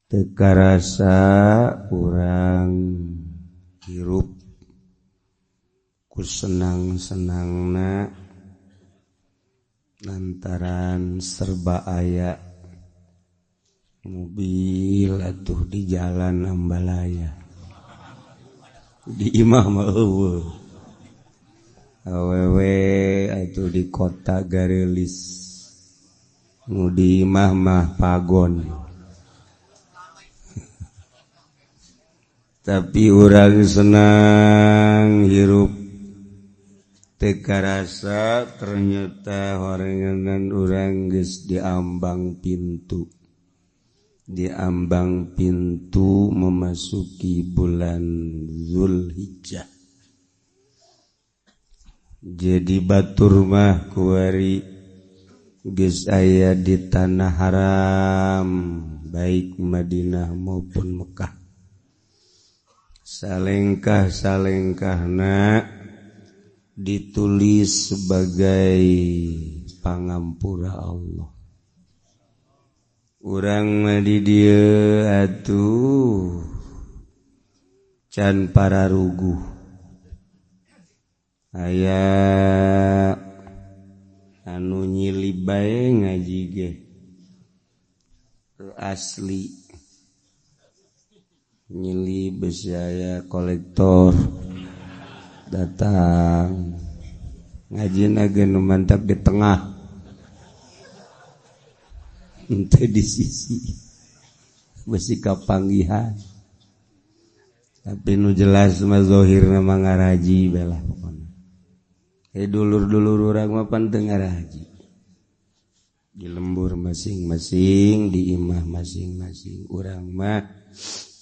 Teu karasa urang hirup ku senang-senangna lantaran serba aya mobil atuh di jalan ambalaya, di imah mah euweuh, awewe atuh di kota gareulis, nu di imah mah pagon. Tapi urang senang hirup, teu karasa ternyata horenganan urang geus diambang pintu, diambang pintu memasuki bulan Zulhijjah. Jadi batur mah kuari geus aya di tanah haram, baik Madinah maupun Mekah. Salengkah salengkahna ditulis sebagai pangampura Allah. Urang mah di dieu atuh can pararuguh, aya anu nyilib bae ngaji ge asli, nyilib besi aya kolektor datang ngajina ge nu mantap di tengah, ente di sisi besi kapanggihan. Tapi nu jelas mah zahirna mah ngaraji belah pokona. Dulur-dulur urang mah pan teu ngaraji, di lembur masing-masing, di imah masing-masing. Urang mah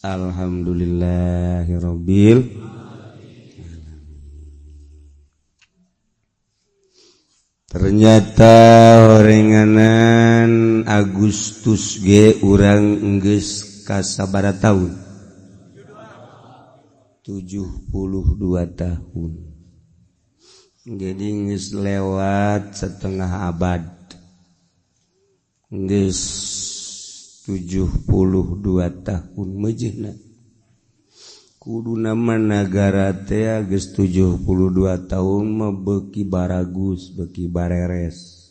alhamdulillahirabbil alamin. Ternyata horenganan Agustus ge urang enggeus ka sabaraha tahun? 72 tahun. Jadi geus lewat setengah abad. Geus 72 tahun meujeuhna. Kuduna mah nagara teh geus 72 tahun mah beuki baragus, beuki bareres.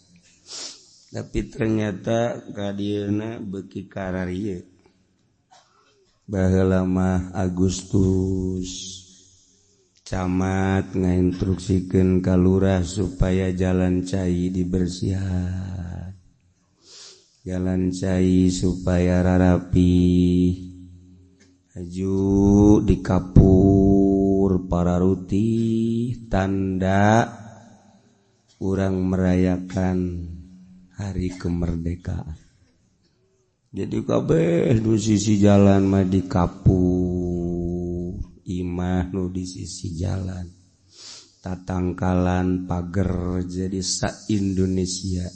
Tapi ternyata kadieuna beuki kararieu. Baheula mah Agustus camat ngainstruksikeun ka lurah supaya jalan cai dibersihan, jalan cai supaya rarapi, haju dikapur pararuti, tanda urang merayakan hari kemerdekaan. Jadi kabeh nu sisi jalan mah dikapur, imah nu di sisi jalan, tatangkalan pager, jadi sa Indonesia.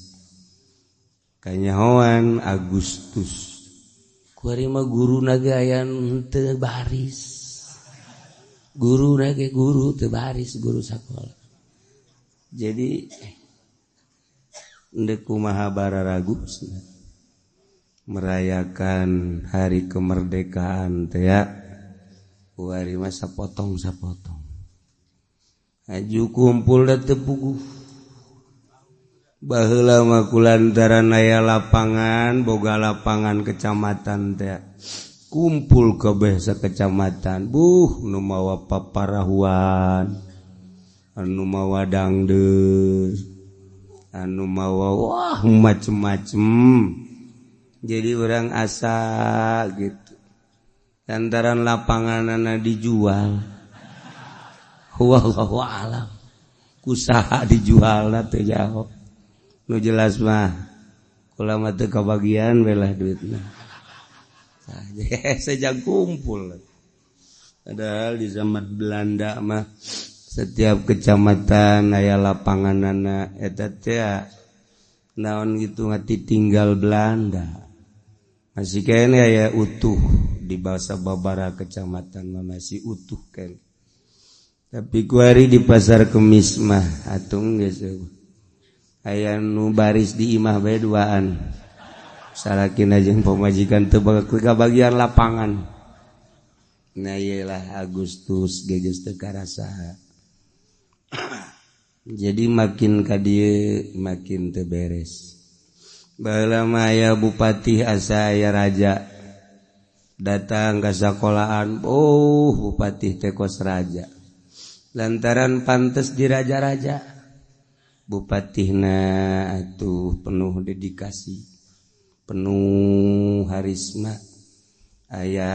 Kanyahoan Agustus kuari mah guru naga aya teu baris, guru naga guru teu baris, guru sakola. Jadi ndek kumaha bararagusna merayakan hari kemerdekaan teh ya, kuari mah sapotong-sapotong. Aju kumpul da teu puguh. Baheula mah kulantaran aya lapangan, boga lapangan kecamatan teh, kumpul kabeh sakecamatan. Buh nu mawa paparahuan, anu mawa dangdeur, anu mawa wah macem-macem. Jadi orang asa gitu. Lantaran lapanganana dijual, wallahu alam kusaha dijualna teu jauh. Nu jelas mah kula mah teu kabagian belah duitna. Sejak kumpul. Padahal di zaman Belanda mah setiap kecamatan aya lapanganana eta teh naon gitu ngati tinggal Belanda. Masih kene aya utuh di bahasa babara kecamatan mah masih utuh kene. Tapi kuari di pasar Kemis mah atung geus aya nu baris di imah bae duaan. Salakina jeung pamajikan teu bagian lapangan. Nah iyalah Agustus geus teu karasa. Jadi makin ka dieu makin teu beres. Baheula mah aya bupati asa aya raja. Datang ka sakolahan, oh bupati teh kos raja. Lantaran pantes di raja-raja. Bupatihna atuh penuh dedikasi, penuh harisma, aya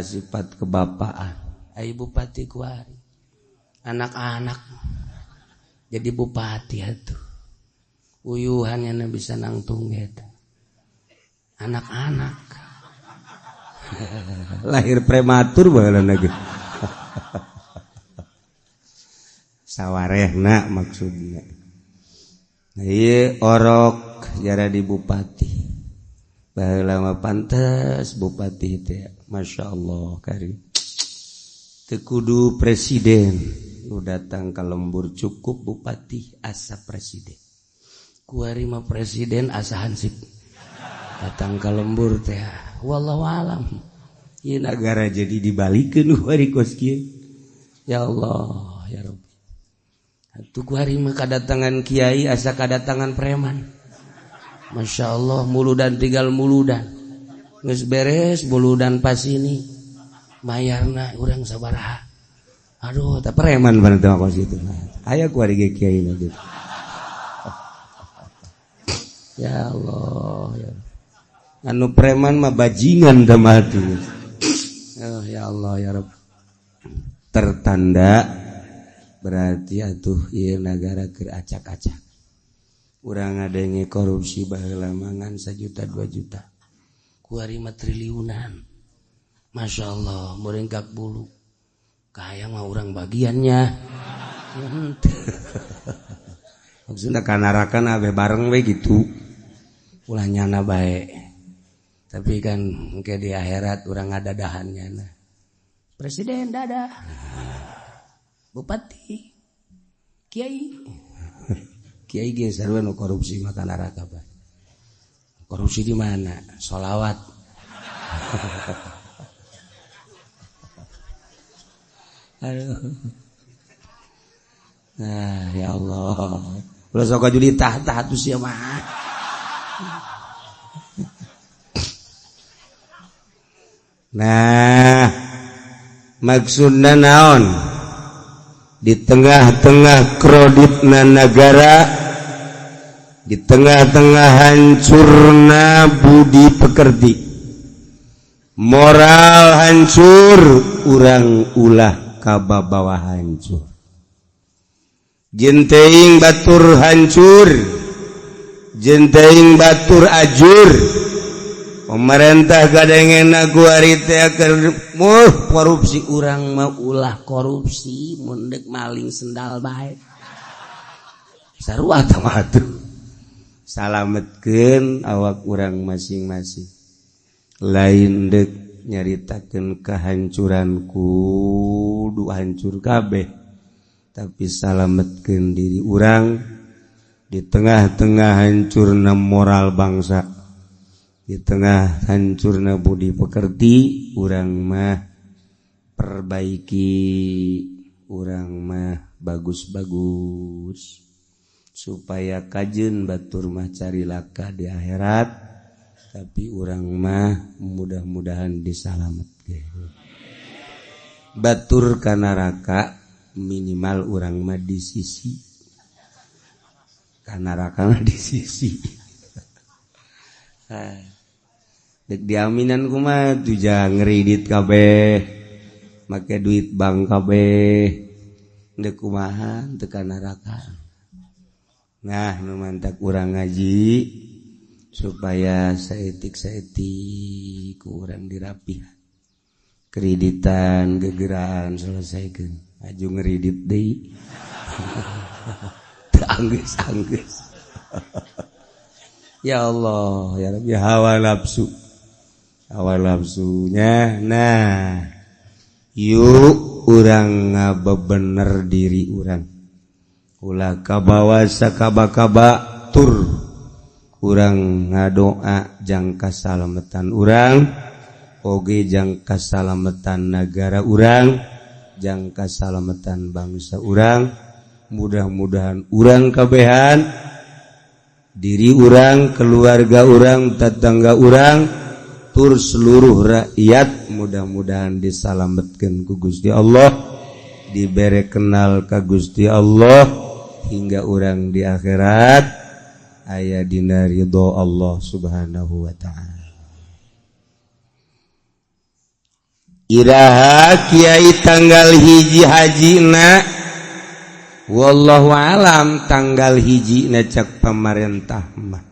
sifat kebapaan. Aya bupati kuari anak-anak jadi bupati atuh uyuhan yang bisa nangtung eta anak-anak lahir prematur baheula lagi. Sawarehna maksudna. Ieu orok jara di bupati. Baheula mah pantes bupati teh, Masya Allah kari. Teu kudu presiden nu datang ka lembur, cukup bupati asa presiden. Kuari mah presiden asa hansip datang ka lembur teh, wallahu alam. Ieu nagara jadi dibalikeun kuari kos kieu. Ya Allah ya Rabbi. Atuh kuari mah kadatangan kiai asa kadatangan preman. Masya Allah muludan tinggal muludan. Geus beres muludan pas ini mayarna urang sabaraha. Aduh tah preman banget mah kos kitu. Aya kuari ge kiai na gitu. Ya Allah ya. Anu preman mah bajingan teh mah tuh. Oh, ya Allah ya Rabb. Tertanda berarti atuh ieu nagara keur acak-acak. Urang ngadenge korupsi baheula mah ngan 1 juta 2 juta. Kuari mah triliunan. Masya Allah meringkak bulu. Kaya mah urang bagiannya. Maksudna ka neraka abeh bareng we gitu. Ulah nyana bae. Tapi kan engke di akhirat urang ngadadahannya nah. Presiden dadah. Bupati, kiai. Kiai ge sarua nu korupsi mah ka neraka bae. Korupsi di mana? Sholawat. Aduh. Nah, ya Allah. Ulah sok juli tah-tah atuh sia mah. Nah, maksudna naon? Di tengah-tengah kreditna nagara, di tengah-tengah hancurna budi pekerti, moral hancur, urang ulah kababawa hancur. Jenteing batur hancur, jenteing batur ajur. Pemerintah kadengena kuari teh keur korupsi, urang mah ulah korupsi, mun deuk maling sendal bae. Sarua tah mah atuh. Salametkeun awak urang masing-masing. Lain deuk nyaritakeun kehancuran kudu hancur kabeh, tapi salametkeun diri urang di tengah-tengah hancurna moral bangsa, di tengah hancurna budi pekerti. Urang mah perbaiki, urang mah bagus-bagus supaya kajeun batur mah cari laka di akhirat, tapi urang mah mudah-mudahan disalametkeun. Batur ka neraka minimal urang mah di sisi, ka neraka mah di sisi. Dek diaminan kumaha tuh ngredit kabeh, make duit bank kabeh, dek kumaha teu ka neraka. Nah, nu mantak urang ngaji supaya saeutik-saeutik ku urang dirapihan. Kreditan gegeraan selesaikan, aju ngredit deui. Teu anggeus-anggeus. Ya Allah, ya Rabbi, hawa nafsu. Hawa nafsunya. Nah, yuk urang ngabebener diri urang. Ulah kabawa sakaba-kaba tur. Urang ngadoa jang kasalametan urang oge, jang kasalametan negara urang, jang kasalametan bangsa urang. Mudah-mudahan urang kabehan, diri urang, keluarga urang, tetangga urang, tur seluruh rakyat, mudah-mudahan disalametkan ku Gusti Allah, diberi kenal ka Gusti Allah, hingga urang di akhirat aya dina ridho Allah Subhanahu wa Ta'ala. Iraha, Kiai, tanggal 1 hajina? Wallahu alam tanggal 1 na cek pamarentah mah,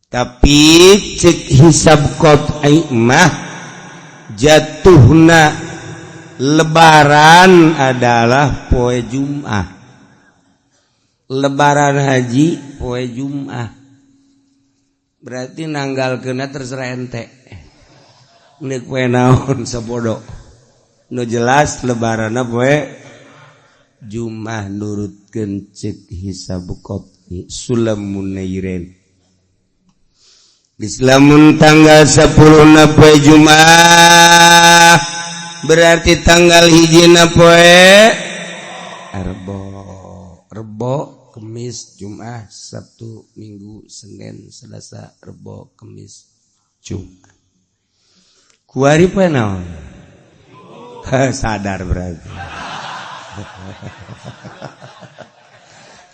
tapi cek hisab qot'i mah jatuhna Lebaran adalah poe Jumat. Lebaran haji poe Jumat, berarti nanggal kena terserah ente. Nek poe naon sabodo, nu jelas Lebaran poe Jumat nurutkeun cek hisab qot'i Sulamun Nairen. Islamun tanggal 10 na poe Jumat, berarti tanggal 1 na poe Rebo. Rebo, Kemis, Jumat, Sabtu, Minggu, Senin, Selasa, Rebo, Kemis, Jumat. Kuari poe naon? Sadar berarti.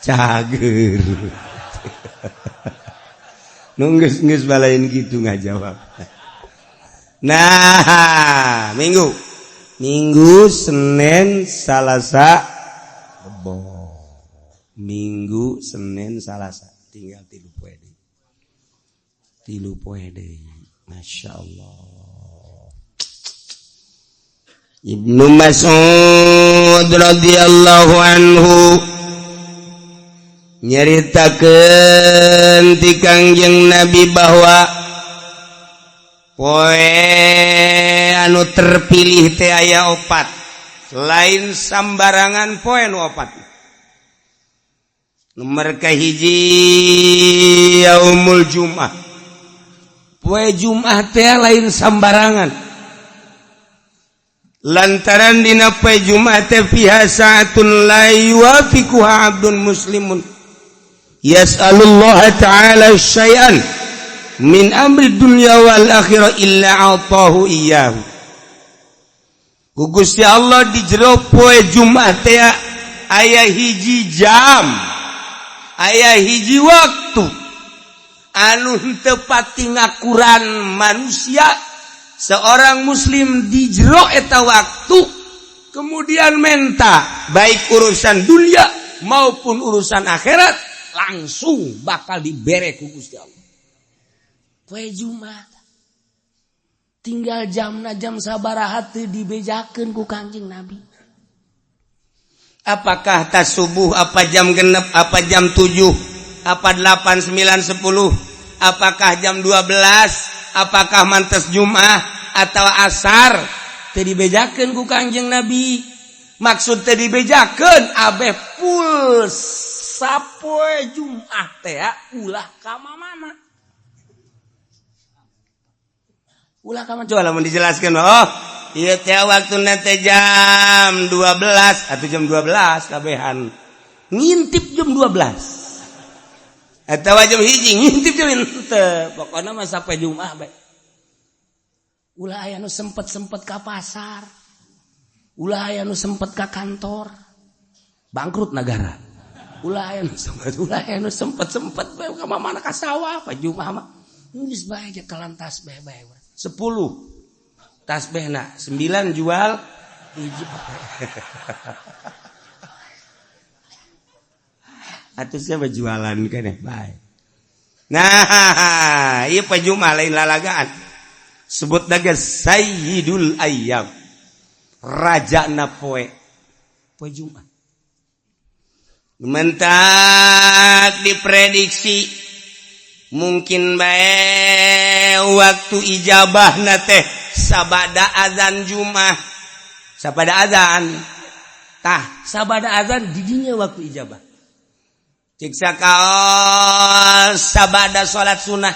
Cager. Nunggus geus balain gitu ngajawab. Nah, Minggu. Minggu, Senin, Selasa, Rebo. Minggu, Senin, Selasa, tinggal 3 poe deui. 3 poe deui. Masya Allah. Ibnu Mas'ud radhiyallahu anhu nyaritakeun ti Kangjeng Nabi bahwa poe anu terpilih teh aya opat, lain sambarangan poe nu opat. Nomor kahiji, yaumul Jum'ah. Poe Jum'ah teh lain sambarangan, lantaran dina poe Jum'ah teh fiha sa'atun la yuwafiquha 'abdun muslimun yas'alullah ta'ala syai'an min amri dunya wal akhirah illa a'tahu iyyahu. Ku Gusti Allah di jero poe Jumat teh aya hiji jam, aya hiji waktu anu henteu pati ngakuran manusia, seorang muslim di jero eta waktu kemudian menta baik urusan dunia maupun urusan akhirat, langsung bakal dibere ku Gusti Allah. Poe Jumat tinggal jamna jam sabaraha teu dibejakeun ku Kangjeng Nabi. Apakah tas subuh, apa jam 6, apa jam 7, apa 8, 9, 10, apakah jam 12, apakah mantes Jumat atau asar, teu dibejakeun ku Kangjeng Nabi. Maksud teu dibejakeun, abeh full sapoe Jumat teh ulah ka mana, ulah ka mana. Coba lamun dijelaskeun, oh iya teh waktu nanti jam 12 atau jam 12, kabehan ngintip jam 12 atau jam 1, ngintip jam henteu. Pokoknya mah sampai Jumat bae ulah aya nu sempet-sempet ka pasar, ulah aya nu sempet ka kantor, bangkrut negara. Ulah aya nu sempet, ulah aya nu sempet-sempet bae ka mana, ka sawah. Pa Jumat mah geus bae jalan tasbih bae. 10 tasbihna 9 jual, 1. Atuh siapa jualan keneh bae. Nah, ieu poe Jumat lain lalagaan, sebut naga Sayyidul Ayyam, raja na poe, poe Jumat. Mentak diprediksi mungkin bae waktu ijabah na teh sabada azan Jumat, sabada azan tah, sabada azan didinya waktu ijabah. Ciksa kaol sabada salat sunnah.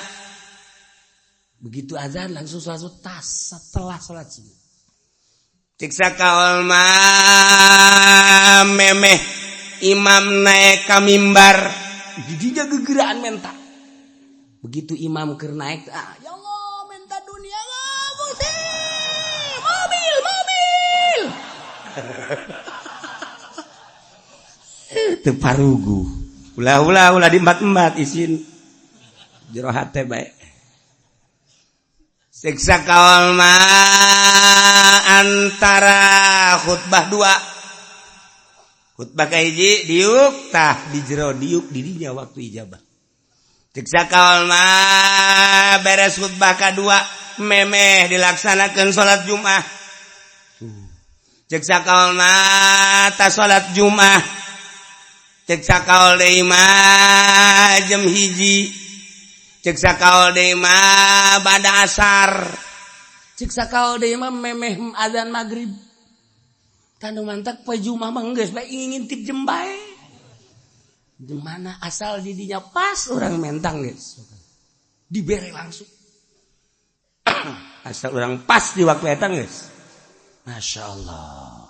Begitu azan langsung salat tas setelah salat sunnah. Ciksa kaol mah memeh imam naik ka mimbar, didinya gegeraan menta. Begitu imam keur naik, ah ya Allah menta dunia Gusti. Mobil, mobil. Teu parugu. Ulah ulah ulah diembat-embat isin jero hate bae. Siksa kaol mah antara khutbah dua. Khutbah kahiji diuk tah di jero diuk dirinya waktu ijabah. Siksa kaol mah beres khutbah kadua memeh dilaksanakeun salat Jumat. Siksa kaol mah ta salat Jumat. Cek sakaol deui mah jam 1, cek sakaol deui mah bada asar, cek sakaol deui mah memeh azan maghrib. Tanu mantak poe Jumat mah geus bae ngintip jem bae. Di mana asal didinya pas orang mentang geus. Dibere langsung. Asal orang pas di waktu eta geus. Masya Allah.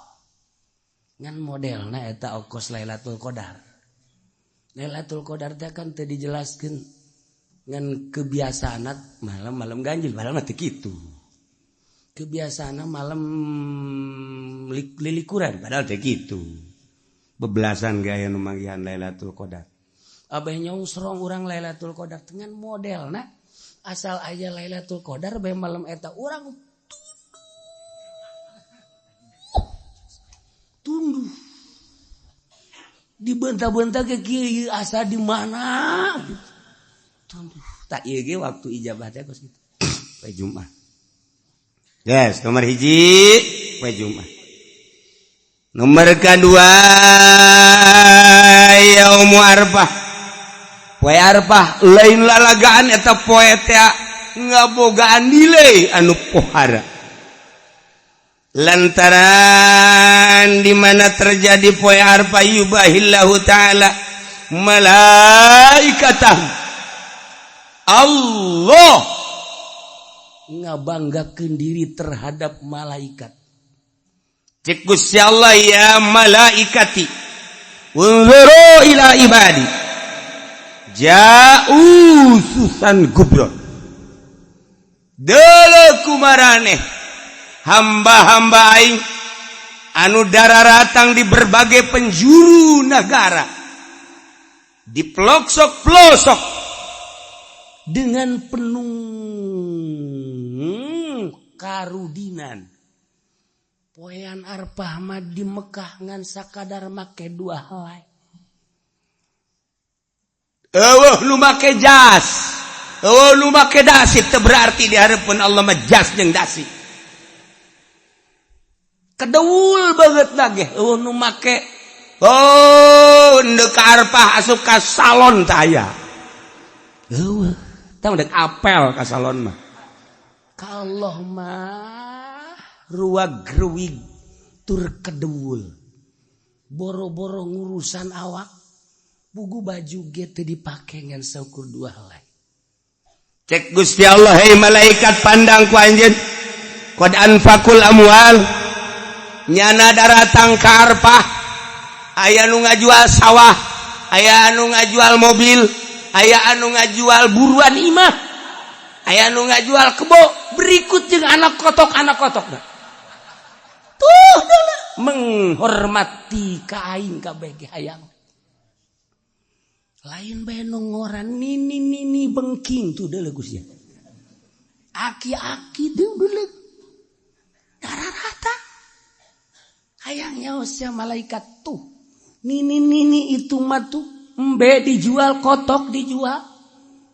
Ngan modelna eta okos Lailatul Qadar. Lailatul Qadar teh kan teu dijelaskeun ngan kebiasaan malam-malam ganjil malam mah teu kitu. Kebiasaan malam lilikuran padahal teu kitu. Bebelasan gaya nu manggihan Lailatul Qadar. Abeh nyongsrong urang Lailatul Qadar dengan modelna asal aya Lailatul Qadar bae malam eta urang tunduh. Dibentah-bentah ke kieu asa di mana gitu. Tunduh. Tak ieu ge waktu ijabah teh kos kitu. Poe Jumat. Yes, nomor 1 poe Jumat. Nomor kedua yaumu Arfah. Poe Arfah lain lalagaan eta poe teh ngabogaan nilai anu pohara. Lantaran di mana terjadi poe Arfah yubahillahu ta'ala malaikatah. Allah ngabanggakeun diri terhadap malaikat. Cek Gusti Allah ya malaikati unzuru ila ibadi ja'u susan gubron. Deuleu kumaraneh hamba-hamba aing anu dararatang di berbagai penjuru negara, di pelosok-pelosok dengan penuh karudinan. Poean Arfah mah di Mekah ngan sakadar make dua helai. Eueuh nu make jas, eueuh nu make dasi, teu berarti di hareupeun Allah mah jas jeung dasi. Kedeul banget nage eueuh nu make oh ndek ka Arfah asup ka salon teh aya. Eueuh tah ndek apel ka salon mah. Ka Allah mah ruag-ruwig tur kedeul. Boro-boro ngurusan awak bugu baju ge teu dipake ngan saukur dua helai. Cek Gusti Allah hei malaikat pandang ku anjeun qad anfaqul amwal nyana daratang ka Arfah aya nu ngajual sawah, aya anu ngajual mobil, aya anu ngajual buruan imah, aya anu ngajual kebo, berikut jeung anak kotok-anak kotok. Tuh menghormati ka aing kabeh ge hayang. Lain bae nu ngoran nini nini bengking tuh deuleu Gusti. Aki-aki deuleu dararata. Hayangnya usia malaikat tuh nini nini itu mah tuh embe dijual, kotok dijual,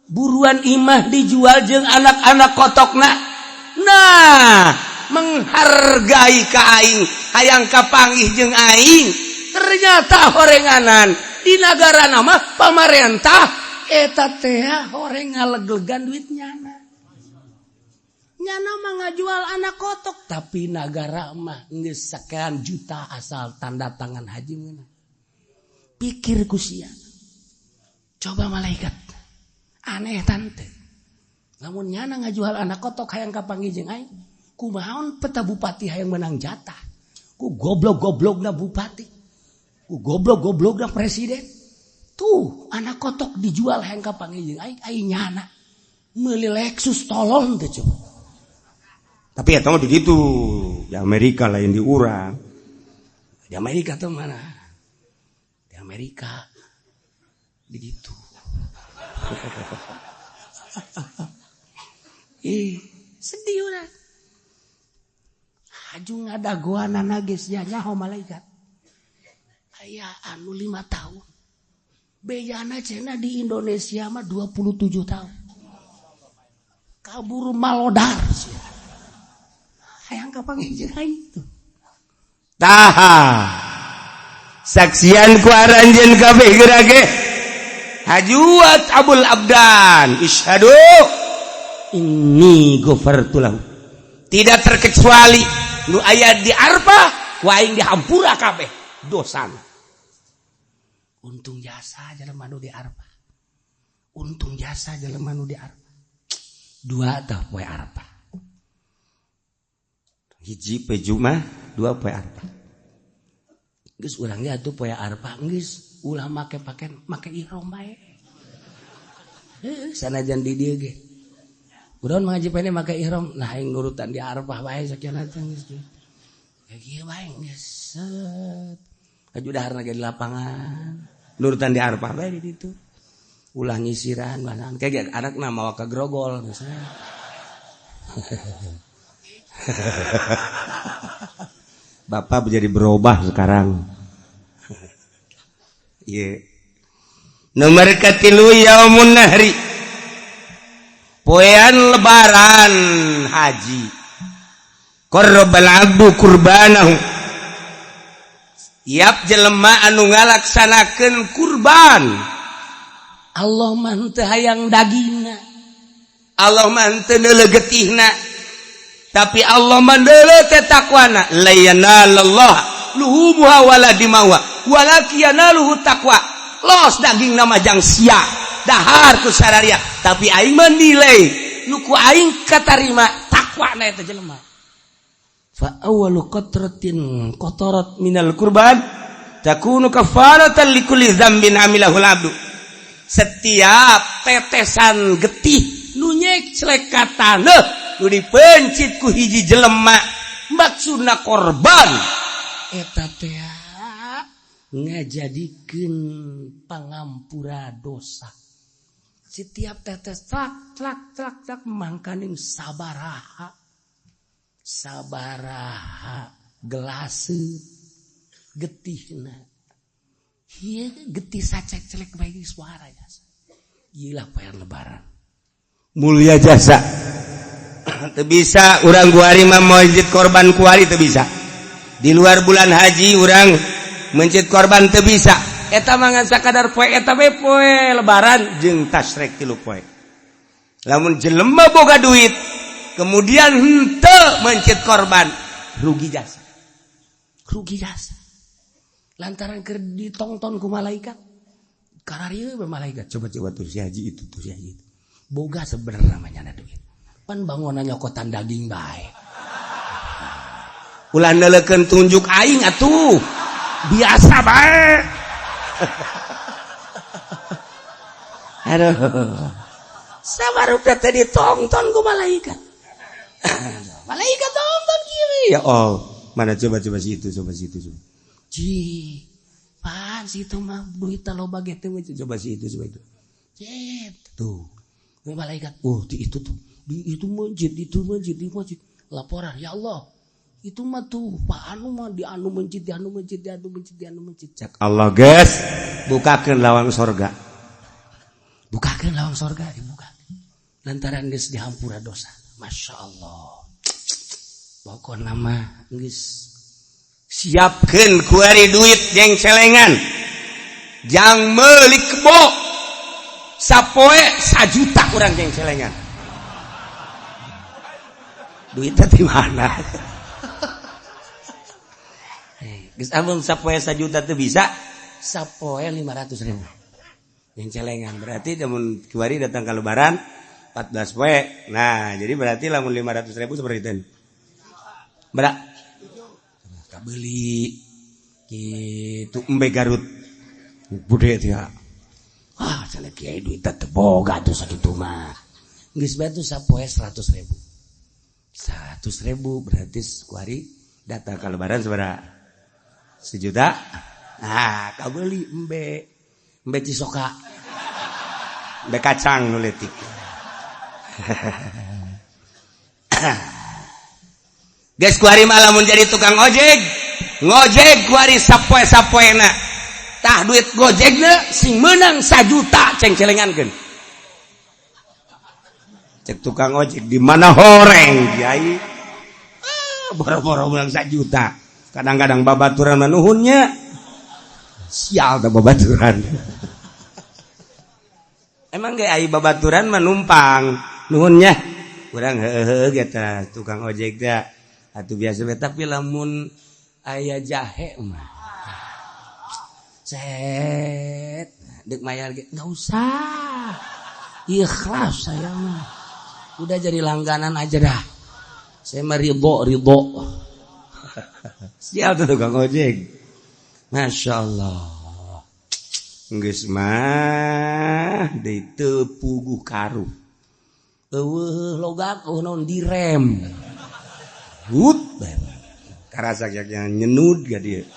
buruan imah dijual jeung anak-anak kotokna. Nah, menghargai ka aing, hayang kapanggih jeung aing. Ternyata horenganan di nagara nama pamarentah eta teh horeng ngaleglegan duit nyana. Nyana mah ngajual anak kotok, tapi nagara mah geus sekian juta asal tanda tangan haji meunang. Pikir ku sia. Coba malaikat. Aneh tante. Lamun nyana ngajual anak kotok hayang kapanggih jeung aing, kumaha peta bupati hayang menang jatah. Ku goblok-goblokna bupati. Ku goblok-goblokna presiden. Tuh anak kotok dijual hayang kapanggih jeung aing, aing nyana meuli Lexus tolong teh coba. Tapi ya tahu begitu di Amerika lain di urang. Di Amerika tuh mana? Di Amerika begitu. Ih, sedih urang. Haju ngadagoanana geus nyaho malaikat. Aya anu 5 tahun. Bejana cenah di Indonesia mah 27 tahun. Kabur malodar sia. Hayang kapanggih jeung aing tuh. Taha. Saksian ku aranjeun kabeh geura ge. Hajuat Abul Abdan, isyhadu inni ghafartu lahu. Tidak terkecuali nu aya di Arfah ku aing dihampura kabeh dosana. Untung jasa jelema nu di Arfah. Untung jasa jelema nu di Arfah. Dua tah poe Arfah. Hiji poe Jumat, dua poe Arfah. Geus urang ge atuh poe Arfah geus ulah make paken make ihram bae. Heuh, sanajan di dieu ge. Urang ngaji pene make ihram, nah aing nurutan di Arfah bae sakieu teh geus. Ya kieu bae geus. Haju daharna ge di lapangan. Nurutan di Arfah bae di ditu. Ulah nyisiran bahan kayak anakna mawa ka grogol misalnya. Bapak menjadi berubah sekarang. Iya. Nomor katilu yaumun nahri. Poean lebaran haji. Qarrabal abdu kurbanahu. Tiap jelema anu ngalaksanakeun kurban. Allah mah teu hayang dagingna. Allah mah teu neuleuh getihna. Tapi Allah mah neuleuh teh takwana. La yanalallah luhumuha wala dimawa walaki yanaluhu taqwa. Los daging nama jang sia dahar ku sararia, tapi aing menilai nu ku aing katarima takwana eta jelema. Fa awwalu qatratin qatarat minal kurban takunu kafaratan likulli dzambin amilahul abdu. Setiap tetesan getih nu nyeclek ka taneuh nu dipencit ku hiji jelema maksudna korban eta teh ngajadikeun pangampura dosa. Setiap tetes tlak tlak tlak tlak mangkaning sabaraha sabaraha gelase getihna. Ieu getih sacek-celek bae suara jasa. Ieu lah poean lebaran. Mulia jasa. Teu bisa urang kuari mah mencit korban kuari teu bisa. Di luar bulan haji urang mencit korban teu bisa. Eta mah ngan sakadar poe eta we poe lebaran jeung tasrek 3 poe. Lamun jelema boga duit kemudian henteu mencit korban, rugi jasa. Rugi jasa. Lantaran keur ditongton ku malaikat. Kararieu we malaikat. Coba-coba tuh si haji itu, tuh si haji itu. Boga sebenarnya namanya na duit. Pan bangunan nyokotan daging bae. Ulah neuleukeun tunjuk aing atuh. Biasa bae. Aduh. Sabarup teh ditongton ku malaikat. Malaikat tonton kieu. Ya Allah, mana coba-coba si itu, coba si itu, coba. Ji, pan si itu mah duit loba ge teh coba si itu, coba itu. Cet, tuh. Malaikat, oh di itu tuh, di itu masjid, itu masjid, di masjid. Laporan, ya Allah, itu mah tuh Pak anu mah di anu masjid, di anu masjid, di anu masjid, di anu masjid. Cak Allah guys, bukakeun lawang sorga. Bukakeun lawang sorga, dibuka. Lantaran geus dihampura dosa. Masya Allah. Pokona mah geus siapkeun kuari duit jeung celengan. Jang meuli kebo. Sapoe 1 juta kurang jeung celengan. Duitnya di mana? Geus amun sapoe 1 juta teu bisa, sapoe 500.000. Yang celengan berarti lamun kiwari datang ke Lebaran 14 poe. Nah, jadi berarti lamun 500 ribu seperti itu. Berak. Kabeli gitu embe Garut. Bude dia. Ah, cenah kiai duit teu boga tuh sakitu mah. Geus bae tuh sapoe 100 ribu. 100 ribu berarti kuari datang ke Lebaran sabaraha? Sejuta. Nah, kabeli embe. Embe Cisoka. Embe kacang nu leutik. Geus kuari mah lamun jadi tukang ojek, ngojek kuari sapoe-sapoena. Tah, duit gojekna sing meunang sajuta ceng-celengankeun. Cek tukang ojek, di mana horeng kiai? Ah, boro-boro meunang sajuta. Kadang-kadang babaturan mah nuhunnya. Sial teh babaturan. Emang ge ai babaturan mah numpang nuhunnya. Urang heueuh ge tukang ojek teh atuh biasa we, tapi lamun aya jahe mah set dek mayar ge nggak usah, ikhlas saya mah, udah jadi langganan aja dah, saya mah ridho ridho. Sial tuh tukang ojek. Masya Allah, geus mah deui teu puguh karuh, eueuh logak, eueuh naon, direm hut karasa nyenud gak dia.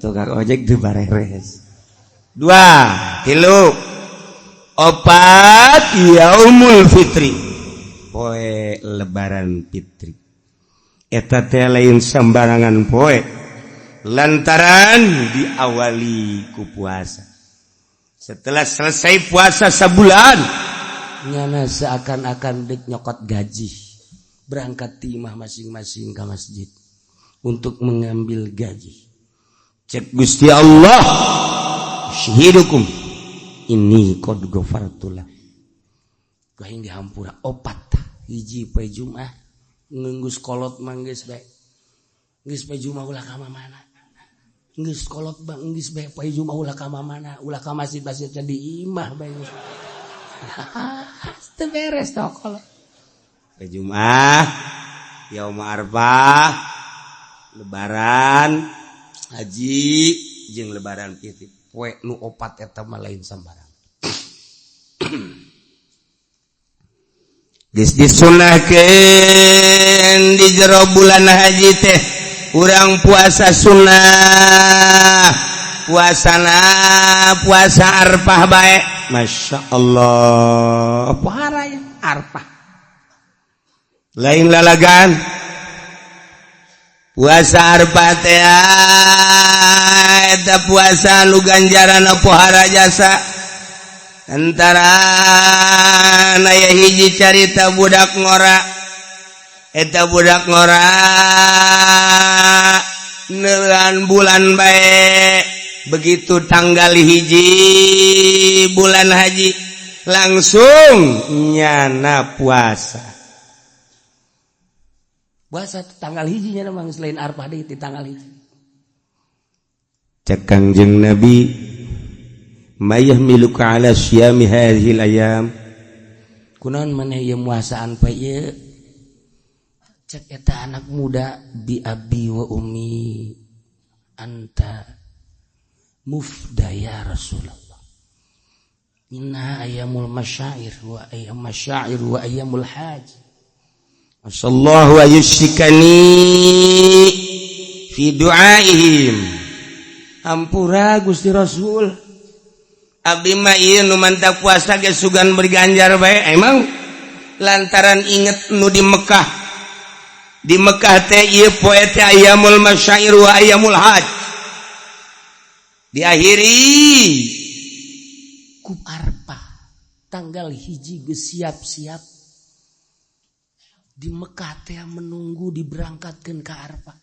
Tukang ojek tuh bareres. Dua, tilu, opat, yaumul fitri, poe Lebaran fitri. Eta teh lain sembarangan poe, lantaran diawali ku puasa. Setelah selesai puasa sebulan, nyana seakan-akan dek nyokot gaji, berangkat timah masing-masing ke masjid untuk mengambil gaji. Cek Gusti Allah, "Syahidukum ini qad ghafartulah." Aing dihampura opat. Hiji, poe Jumat. Geus kolot mah geus bae, geus poe Jumat ulah ka mana. Geus kolot bang, geus bae poe Jumat ulah ka mana, ulah ka masjid-masjid, di imah bae. Teu beres toh kolot. Poe Jumat, Yaum Arfah, Lebaran haji jeung Lebaran fitri. Poe nu opat eta mah lain sambarang. Geus disunahkeun di jero bulan haji teh urang puasa sunnah, puasana puasa Arfah bae. Masya Allah, pohara ya Arfah, lain lalagan puasa Arfah teh. Eta puasa nu ganjaran pohara jasa. Antara aya hiji carita budak ngora. Eta budak ngora neuan bulan bae. Begitu tanggal 1 bulan haji langsung nyana puasa. Puasa tanggal 1-nya memang selain Arfah di tanggal 1. Cek Kangjeng Nabi, "Ma yahmiluka ala syiyami hadhil ayam?" "Kunaon maneh ieu muasaan poe ieu?" Cek eta anak muda, "Bi abi wa ummi anta mufda ya Rasulullah, inna ayyamul masyair wa ayyam masyair wa ayyamul hajj. Asallahu ayushikani fi du'aihim." "Ampura Gusti Rasul, abdi mah ieu nu mantap puasa ge sugan berganjar bae." Emang lantaran inget nu di Mekah. Di Mekah teh ieu poe teh ayyamul masyair wa ayyamul hajj, diakhiri ku Arfah. Tanggal 1 geus siap-siap di Mekah teh menunggu diberangkatkan ke Arfah.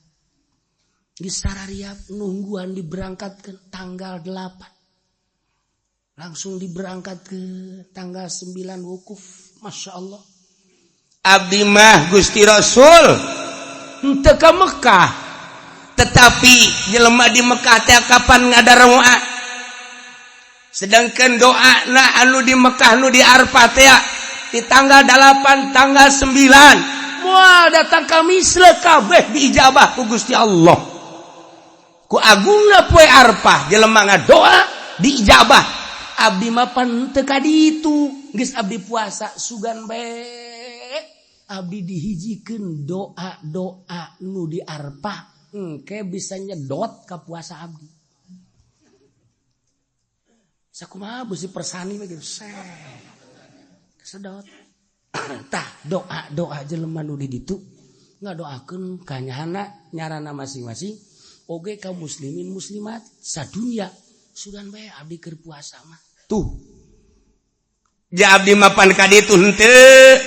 Di sarariap nungguan diberangkatkan tanggal 8, langsung diberangkat ke tanggal 9 wukuf. Masya Allah. "Abdi mah, Gusti Rasul, henteu ka Mekah, tetapi jelema di Mekah teh kapan ngadarma?" Sedangkan doa na anu di Mekah nu di Arfah teh di tanggal 8, tanggal 9 moal datang ka misle kabeh diijabah ku Gusti Allah. Ku agungna poe Arfah jelema ngadoa diijabah. Abdi mah pan teu ka ditu, geus abdi puasa sugan bae abdi dihijikeun doa-doa nu di Arfah engke bisa nyedot ka puasa abdi. Sakumaha beusi persani mah gitu sedot. Tah doa-doa jelema nu di ditu ngadoakeun ka nyahana nyarana masing-masing oge ka muslimin muslimat sadunya sugan bae abdi keur puasa mah. Tuh. Ja abdi mah pan ka ditu henteu.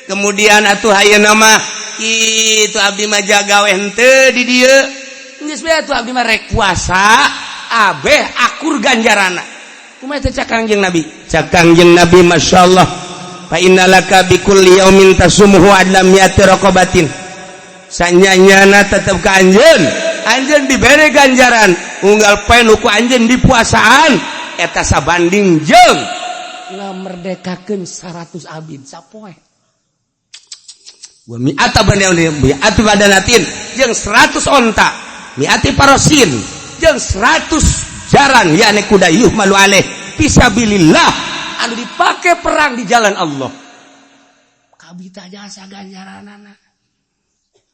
Kemudian atuh ayeuna mah kitu abdi mah jagawe henteu di dieu. Geus bae atuh abdi mah rek puasa abeh akur ganjarana. Kumaha teh cak Kangjeng Nabi? Cak Kangjeng Nabi masyaallah. Fa innalaka bikulli yaumin tasumuhu adla mi'ati raqabatin. Sanyanyana tetep ka anjeun. Anjeun dibere ganjaran unggal poe nu ku anjeun dipuasaan eta sabanding jeung ngamerdekakeun 100 abid sapoe. Wa mi'ata mi'ati badanatin jeung 100 onta, mi'ati parosin jeung 100 jaran yakni kuda yuhmalu alaih fisabilillah anu dipake perang di jalan Allah. Kabita jasa ganjaranana.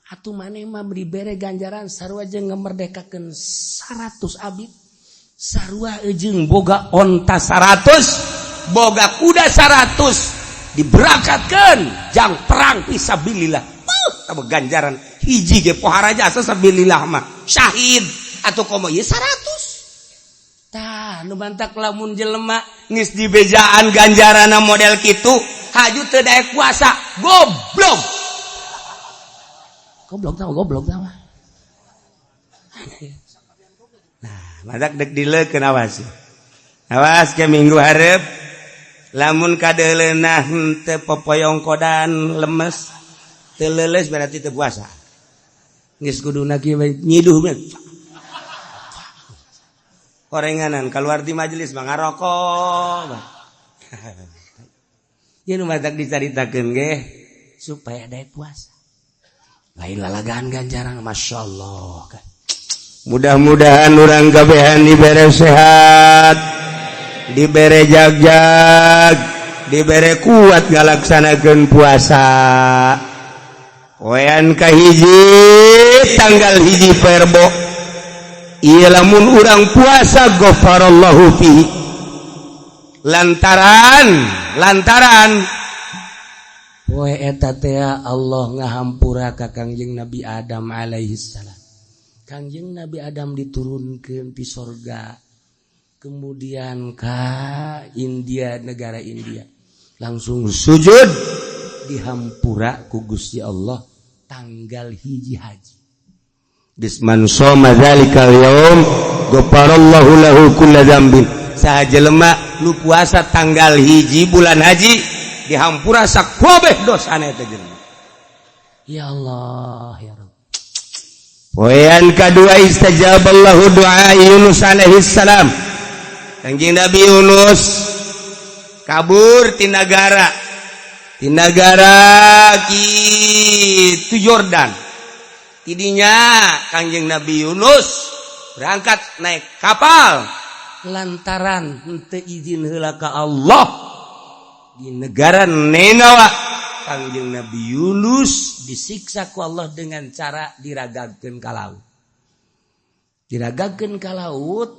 Atuh maneh mah dibere ganjaran sarua jeung ngamerdekakeun 100 abid, sarua jeung boga onta 100, boga kuda 100 diberangkatkan jang perang fisabilillah. Tambah ganjaran hiji ge pohara jasa sabilillah mah syahid atau komo ieu 100. Tah nu bantak lamun jelema geus dibejaan ganjarana model kitu haju teu daek puasa goblok. Goblok tah, goblok tah. Nah, madak dek dileukeun, awas. Awas ke minggu hareup lamun kadeleunah henteu popoyong kodan lemes teu leuleus berarti teu puasa. Geus kuduna kieu nyiduh bae. Horenganan keluar di majelis mah ngarokok. Ieu nu matak dicaritakeun ge supaya daek puasa. Lain lalagaan ganjaran masyaallah kan. Mudah-mudahan urang kabehan dibere sehat, dibere jagjag, dibere kuat ngalaksanakeun puasa. Poean kahiji tanggal 1 Perbo. Ieu lamun urang puasa ghafarallahu fihi. Lantaran lantaran poe eta teh Allah ngahampura ka Kangjeng Nabi Adam alaihi salam. Kangjeng Nabi Adam diturunkeun ti sorga kemudian ka India, negara India, langsung sujud dihampura ku Gusti Allah tanggal 1 haji. Bisman shoma dzalikal yaum ghafarallahu lahu kulla dzambin. Saha jelema nu puasa tanggal 1 bulan haji dihampura sakabeh dosana eta jelema. Ya Allah ya Rabb. Poean kadua istajaballahu du'a Yunus alaihi salam. Kangjeng Nabi Yunus kabur ti nagara kitu Yordan. Tidinya Kangjeng Nabi Yunus berangkat naik kapal lantaran henteu izin heula ka Allah di negara Ninawa. Kangjeng Nabi Yunus disiksa ku Allah dengan cara diragagkeun ka laut. Diragagkeun ka laut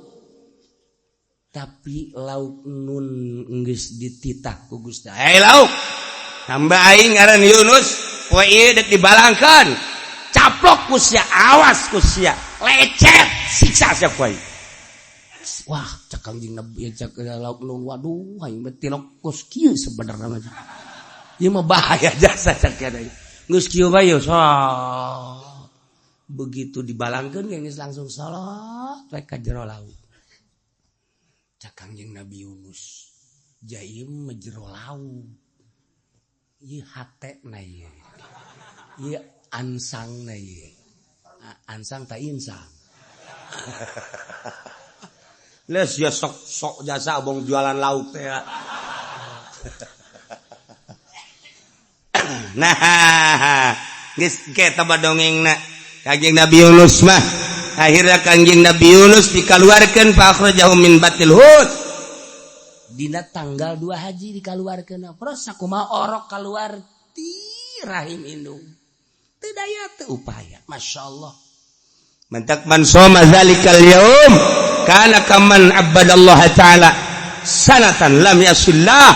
tapi laut nun geus dititah ku Gusti. Hey laut, hamba aing ngaran Yunus, poe ieu dek dibalangkeun. Caplok ku sia, awas ku sia, lecet, siksa sia ku aing. Wah, cek Kangjeng Nabi, cek laut nun, waduh aing mah tilok kos kieu sebenarnya mah. Ieu mah bahaya jasa cek kieu. Geus kieu bae so. Begitu dibalangkeun geus langsung salat we ka jero laut. Cek Kangjeng Nabi Yunus, jaim mah jero laut. Ieu hatena ieu. Ieu ansangna ieu. Ansang ta insang. Les ya sok sok jasa abong jualan lauk teh. Nah, geus ke taba dongengna. Kangjeng Nabi Yunus mah akhirnya Kangjeng Nabi Yunus dikaluarkeun fa akhrajahu min batil hut. Dina tanggal 2 haji dikaluarkeun. Pros sakumaha orok kaluar ti rahim indung. Teu daya teu upaya. Masyaallah. Mantak man shoma zalikal yaum kana kaman abadallaha ta'ala sanatan lam yasillah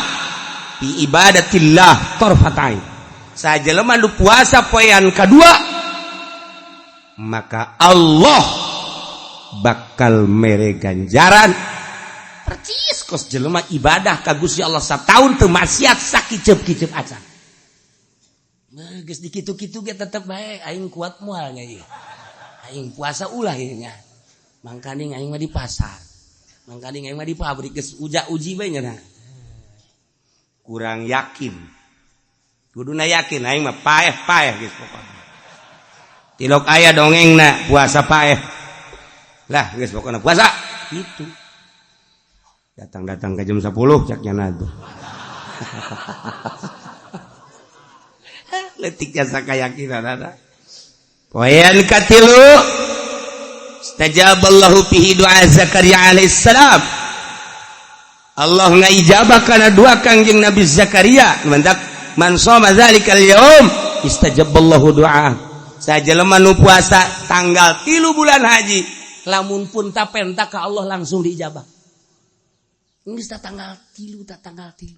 bi ibadatillah tarfatain. Sajelema nu puasa poean kadua maka Allah bakal mere ganjaran percis kos jelema ibadah ka Gusti Allah sataun teu maksiat sakiceup-kiceup acan. Nah, geus dikitu-kitu ge tetep bae aing kuat moal nya ieu. Aing puasa ulah ieu nya. Mangkaning aing mah di pasar. Mangkaning aing mah di pabrik geus uja-uji bae nya. Kurang yakin. Kuduna yakin aing mah paeh-paeh geus pokona. Tilok aya dongengna puasa paeh. Lah geus pokona puasa gitu. Datang-datang ke jam 10 cak nyana tuh. Letik jasa keyakinan ada. Poean katilu istajaballahu fihi du'a Zakaria alaihissalam. Allah ngaijabah kana doa Kangjeng Nabi Zakaria. Mantak man shoma zalikal yaum istajaballahu du'a. Sajelema nu puasa tanggal 3 bulan haji lamun pun tapenta ka Allah langsung diijabah. Geus ta tanggal 3 ta tanggal 3.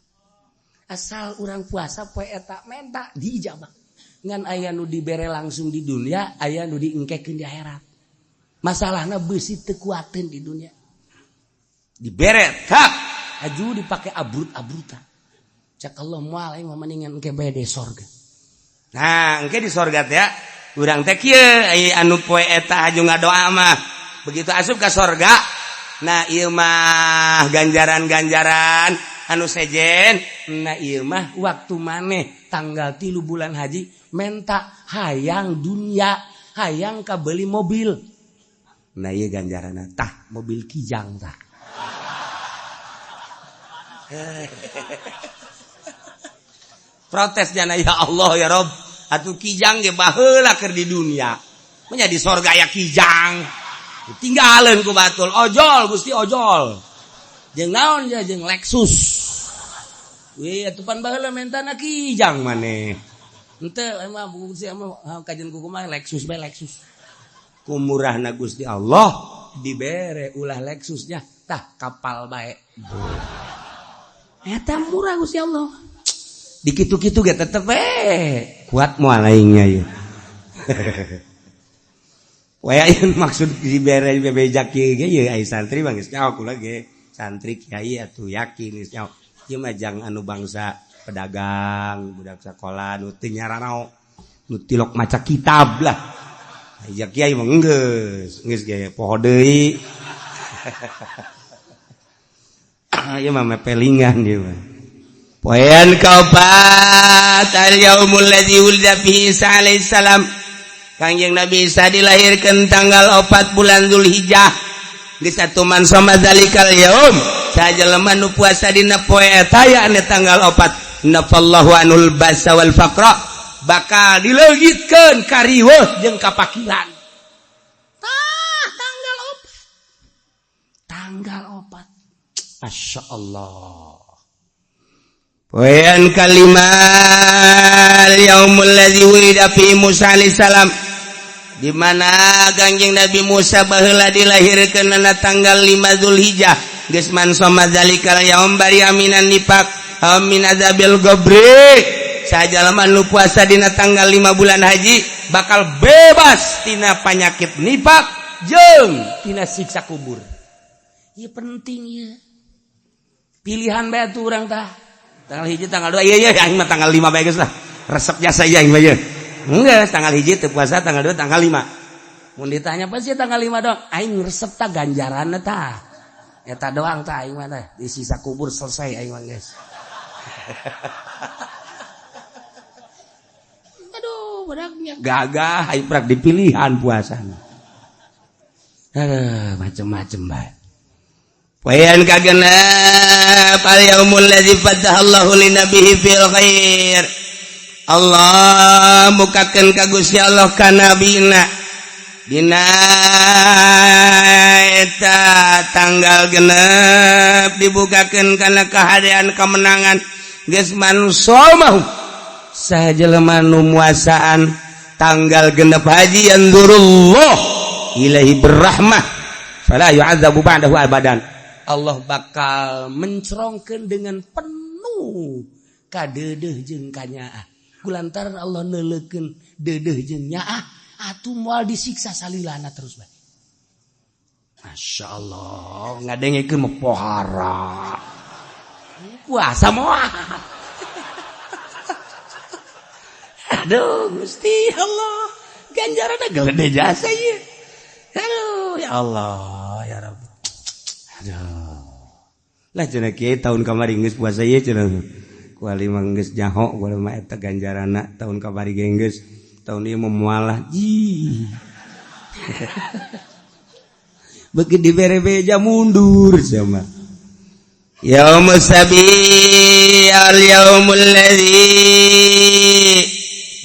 Asal urang puasa poe eta menta diijabah. Ngan aya nu dibere langsung di dunia, aya nu diengkekeun di akhirat. Masalahna beusi teu kuateun di dunia. Dibere tak aju dipake abrut-abrutan. Cak Allah moal aing mah mendingan engke bae di sorga. Nah, engke di sorga teh ya. Urang teh kieu anu poe eta aju ngadoa mah. Begitu asup ka sorga, nah ieu mah ganjaran-ganjaran anu sejen. Nah ieu mah waktu maneh tanggal 3 bulan haji menta hayang dunia, hayang kabeli mobil. Nah ieu ganjaranna tah mobil Kijang tah. Protes jana ya Allah ya Rob, atuh Kijang ge baheula keur di dunia. Nya di sorga ya Kijang. Tinggalin ku batul ojol Gusti ojol. Jeung naon ya jeung Lexus. Wih atuh pan baheula mentana Kijang maneh. Henteu emang Gusti emang kajian ku kumaha Lexus bae Lexus. Ku murahna Gusti Allah dibere ulah Lexusnya tah kapal bae. Eta murah Gusti Allah. Dikitu-kitu ge tetep we kuat moal aingnya ieu. Waya ieu maksud dibere bebejak kieu ge ieu ai santri mah geus nyaho kula ge. Santri kiai atuh yakin geus nyaho. Ieu mah jang anu bangsa pedagang, budak sakola nu teu nyaranao, nu tilok maca kitab lah. Aya kiai mah geus, geus ge poho deui. Ieu mah mepelingan ieu mah. Poean kaopat al-yaumul ladzi wulida fihi Isa alaihissalam. Kangjeng Nabi Isa dilahirkeun tanggal 4 bulan Dzulhijjah. Geus atuh man shoma zalikal yaum, sajelema nu puasa dina poe eta aya tanggal 4 nafallahu anul basa wal faqra, bakal dileungitkeun kariweuh jeung kapakiran. Tah tanggal 4. Tanggal 4. Masya Allah. Poean kalima yaumul ladzi wulida fi Musa alaihissalam, di mana Kangjeng Nabi Musa baheula dilahirkeun na tanggal 5 Dzulhijjah. Geus man shoma zalikal yaum bari aminan nifaq min azabil qabri. Sajalema nu puasa dina tanggal 5 bulan haji bakal bebas tina panyakit nifaq jeung tina siksa kubur. Ieu penting ieu. Pilihan bae atuh urang tah. Tanggal 1 tanggal 2 iya iya aing mah tanggal 5 bae geus lah. Resep jasa ieu aing mah ieu. Enggak, tanggal 1 teu puasa, tanggal 2 tanggal 5. Mun ditanya apa sih tanggal 5 dong? Aing resep tah ganjaranna tah. Eta doang tah aing mah tah. Di sisa kubur selesai aing mah geus. Aduh, beraknya gagah aing prak dipilihan puasana. Aduh, macem-macem bae. Poean kagenep, al yaumul ladzi fatahallahu linabihi fil khair. Allah mukakeun ka Gusti Allah ka nabina dina eta tanggal genep, dibukakeun kana kahadean, kemenangan. Geus, man somahu, saha jelema nu muasaan tanggal genep haji, yanzurullah ilaihi birrahmah fala yu'adzabu ba'dahu abadan. Allah bakal mencerongkeun dengan penuh kadeudeuh jeung kanyaah. Kulantaran Allah neuleukeun deudeuh jeung nyaah, atuh moal disiksa salilana terus bae. Masya Allah, ngadengekeun mah pohara puasa moal. Aduh Gusti Allah, ganjaranna gede jasa ieu. Aduh ya Allah ya Rabb. Aduh. Lah cenah kieu tahun kamari geus puasa ieu cenah. Kuali mah geus nyaho kuali mah eta ganjaranna tahun kamari ge geus, tahun ieu mah moal ji. Beuki dibere beja mundur sama. Yaumus sabi al yaumul ladzi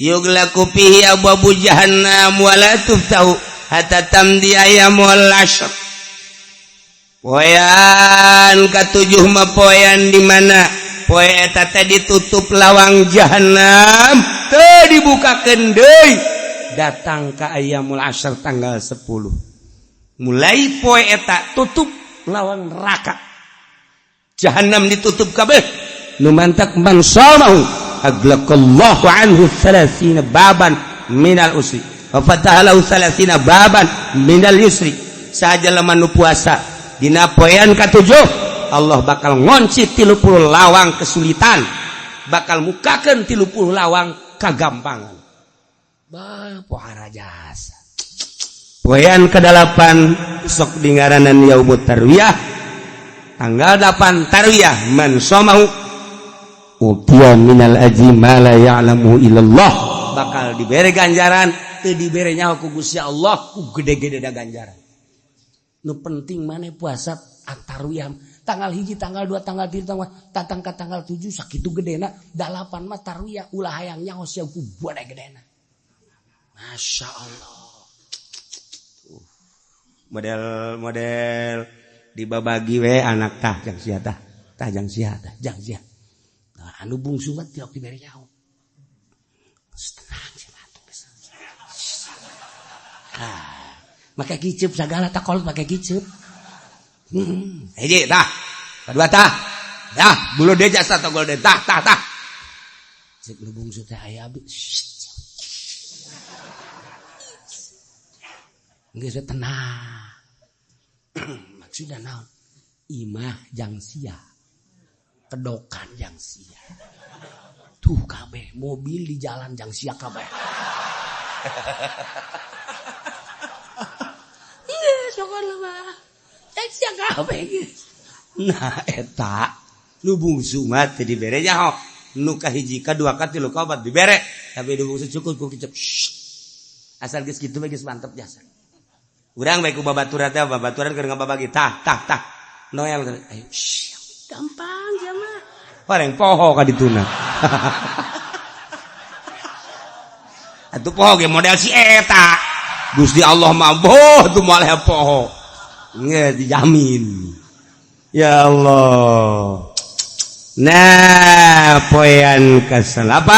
yughlaqu fihi abwabu jahannam wa la tuftahu hatta tamdi ayyamul ashr. Poean katujuh mah poean di mana poe eta teh ditutup lawang jahanam, teu dibukakeun deui datang ka ayyamul ashr tanggal 10. Mulai poe eta tutup lawang neraka, jahanam ditutup kabeh. Nu mantak, man shamahu aglaqallahu anhu 30 baban minal usri wa fataha lahu 30 baban minal yusri. Saha jelema nu puasa dina poean katujuh, Allah bakal ngonci 30 lawang kesulitan, bakal mukakeun 30 lawang kagampangan. Bah, pohara jasa. Poean kedalapan sok dingaranan yaumut tarwiyah, tanggal 8 tarwiyah, man somahu utiya minal ajri ma la ya'lamu illallah, bakal dibere ganjaran teu dibere nyaho ku Gusti Allah, ku gede-gede da ganjaran. Nu penting maneh puasa tarwiyah tanggal 1, tanggal 2, tanggal 3, tanggal tatang ka tanggal 7 sakitu gedena. 8 mah tarwiyah, ulah hayang nyaho sia ku gede gedena. Masya Allah. Model-model dibabagi we anak tah jang sia, tah tah jang sia, tah jang sia. Nah, anu bungsu mah tiok dibere nyaho. Tenang sia atuh. Ah, make kiceup sagala, tak kolot make kiceup. Hiji tah, kadua tah. Dah, bulu deja satu gol de tah tah tah. Cek nu bungsu teh aya abdi. Geus tenang. Maksudna naon? Imah jang sia, kedokan jang sia. Tuh kabeh mobil di jalan jang sia kabeh. Geus pokona mah jang sia kabeh geus. Nah eta nu bungsu mah teu dibere nyaho. Nu kahiji, kadua, katilu, kaopat dibere, tapi nu bungsu cukup ku kicep. Asal geus kitu mah geus mantep jasa. Urang bae ku babaturan teh, babaturan keur ngababagi tah tah tah. Noel ayo gampang jama. Pareng poho ka dituna. Atuh poho ge model si eta. Gusti Allah mah boh tuh moal poho. Nge dijamin. Ya Allah. Nah, poean ke-8